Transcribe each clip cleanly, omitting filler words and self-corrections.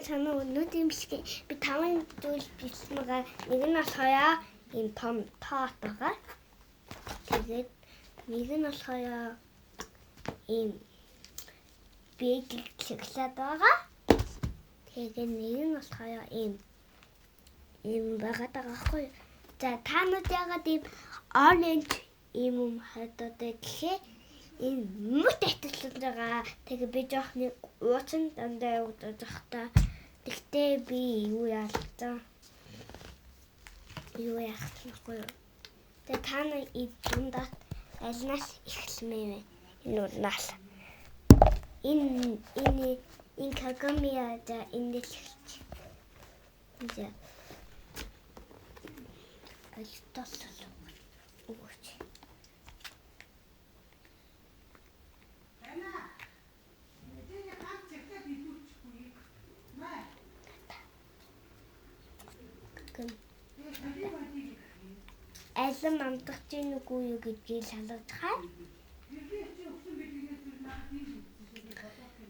санаа өнөөдрийн бичлэг би таван зүйл бичсэн байгаа. Нэг нь болохоор ийм том тоот байгаа. Тэгээд нэг нь болохоор ийм бэйгл шоколад байгаа. Тэгээд нэг нь болохоор ийм ийм байгаа байхгүй. За та нар яагаад ийм orange ийм юм хадаад гэхээ энэ мөт аталсан байгаа. Тэгээ би жоох нэг ууцсан дандаа явагдаж байхдаа тэгтээ би юу яалцсан. Юу яах вэ? Тэгээ та нар энэ дундаа альнаас эхлэмээ вэ? Энэ унаас. Энэ энэ энэ кагамия за энэ л эхэлж. За. Альтал өгөөч. Алим амтгах чинь үгүй юу гэдгийг шалгаж хаа.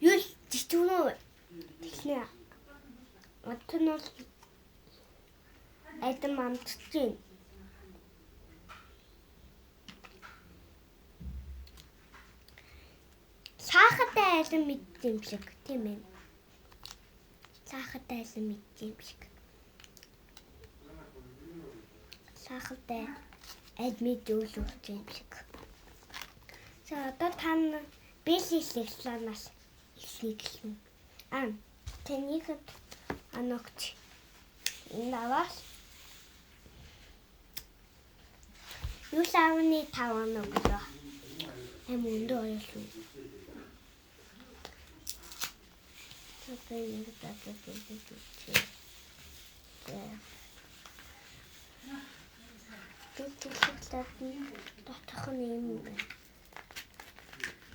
Юу л чичүүнөө. Тэгснэ. Отон бол алим амтгах чинь. Сахартай алим мэдсэн юм шиг тийм ээ. Сахартай алим мэдсэн юм шиг. Сахартай аль мэдүүлж юм шиг. За одоо та нар бэлэлслэнаас эхлэе гэсэн. Аа танийхэд аногч энэ аваас юу лавны таван өглөө. Эм өндөр оёлоо. Тэгээ ингэ татдаг. Шоколад нь дотох нь юм байна.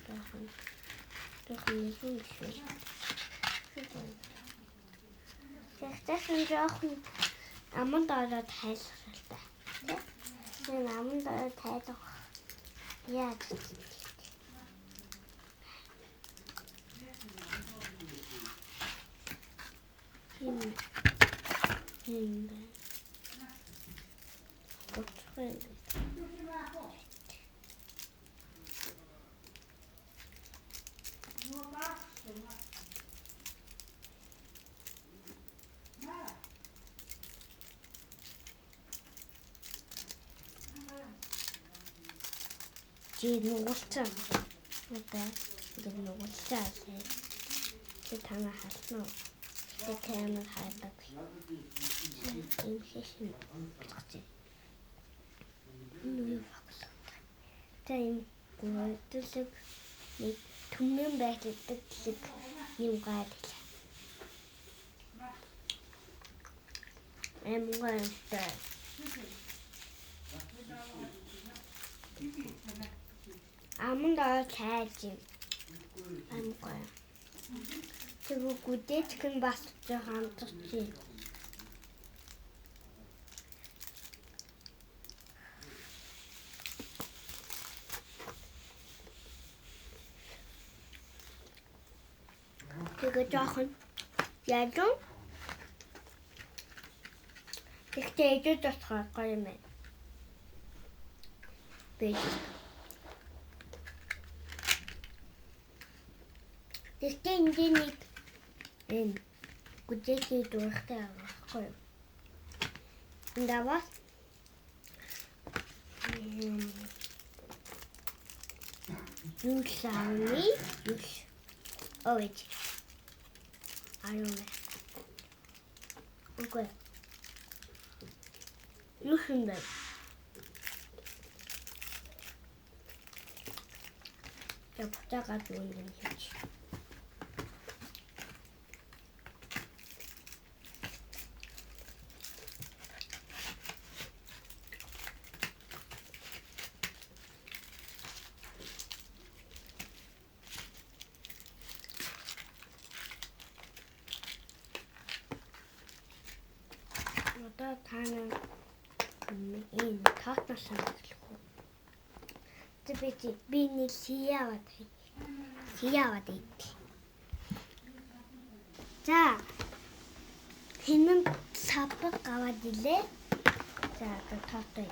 Жохон нэг юм биш. Тэгтээ жоохон аманд ороод хайлах л та. Энэ аманд ороод хайлах. Яаж юм юм бэ? Чи нугалцсан. Одоо ингэ нугалцаа. Чи танаа хална уу? Чи камер хайдаг. Ийм хийх болгож. Энэ юу баглаа. За ийм гүйцэлэг нэг түмэн байрладаг юм гал. Эм гайтай. Аманд ороод хайж юм. Ам гоё. Тэгээ гүдээч гэн бас жоохон амтч. Тэгээ жоохон ядуу. Тэгтээ ээжүүд болохоор гоё юм байна. Бэж. Тэгтээ энэ нэг энэ гүдээний дуртай байхгүй юу? Энд бас юу лавны юу ой аюу. Үгүй. Юу юм бэ? Я буцаагаад юу юм хийж. Одоо та нар энэ тоотноос эхлэх үү? Би нэг сияавад сияавад ид. За Хинэн савбаг аваад илээ. За одоо тоотой.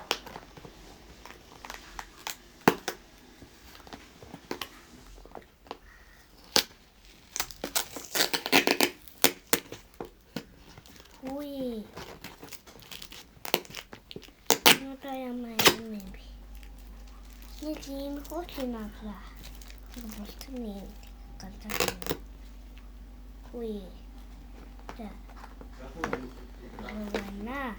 Үгүй. Одоо ямар юм бэ? Нэг юм хөөх юм авлаа. Нэг болцсон юм ганцаар. Үгүй. За. Байна.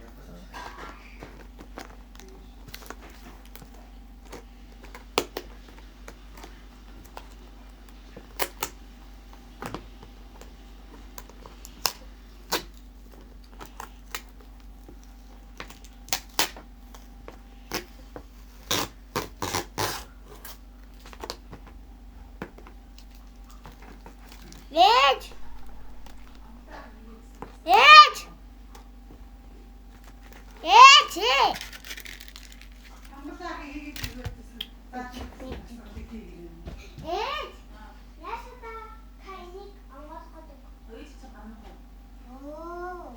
Ээж! Ээж! Ээж! Ээж! Ясата кайник онгойлгох гэдэг. Оо.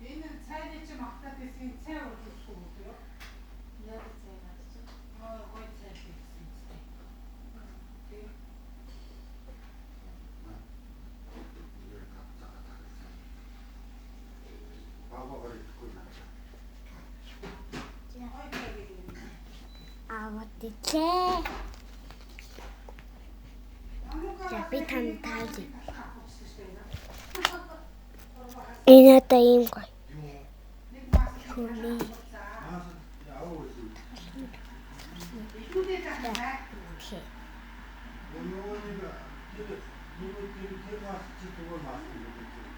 Энэ цайны чи магтаад байсан цай ууж өгөх үү? Яг цай наад чи. Аа, гой цай л гэсэн цай. Тий. Гой цай гэдэг юм. Аваад идлээ. За би танд таалъя. Энэ одоо ийм гоё. Хөрний.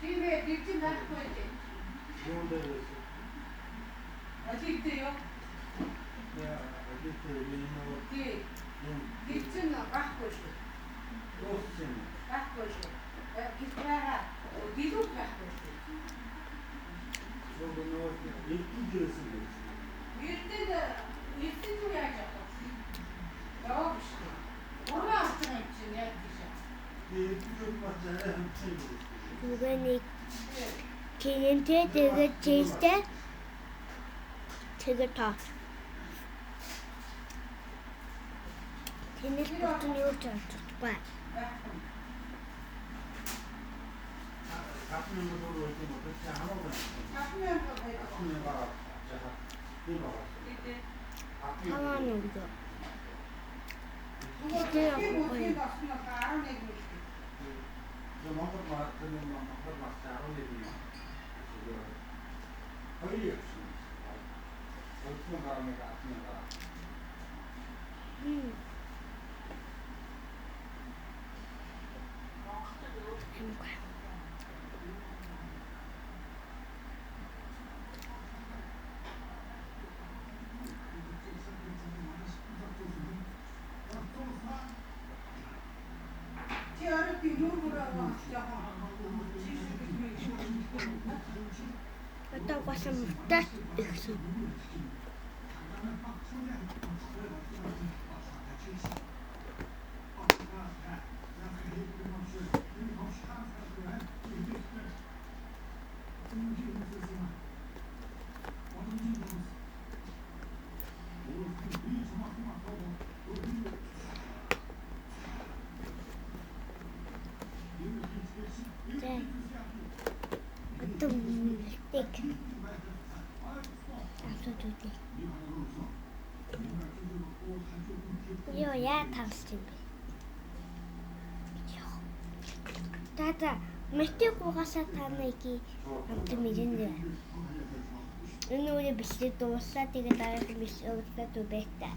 Тийм ээ, тэр чинь байхгүй дээ. Алигтэй юу? Тий. Тэр чинь байхгүй шүү. Байхгүй шүү. Тэр байгаа. Дэлгүүр байхгүй шүү. Эрдэнэ эрдэнэ рүү яаж явах вэ? Яваагүй шүү дээ. Гурван авчих юм чинь яг тийш. Нөгөө нэг кремтэй тэгээд чийстэй тэгээд тоо. Тэнэл бүтэн юу ч олдохгүй. Байхгүй. 5 мянга байдаг. Тий. Таваа нүгөө. Нөгөө төрхийн бүлгийн бас нь 11 мөл. Амар гоё. Чи орой би нүүр мөрөө жоохон чийш гэж мэй. Одоо угаасаа мутаас ихсэн. Нэг. Амсаад үзье. Йоо, яа тавлж юм бэ? Йоо. За, мэтиг угаасаа та нарыг амт мэдэнэ. Энэ үе бичлэг дууслаа. Тэгээд дараагийн бичлэг өгдөө байта.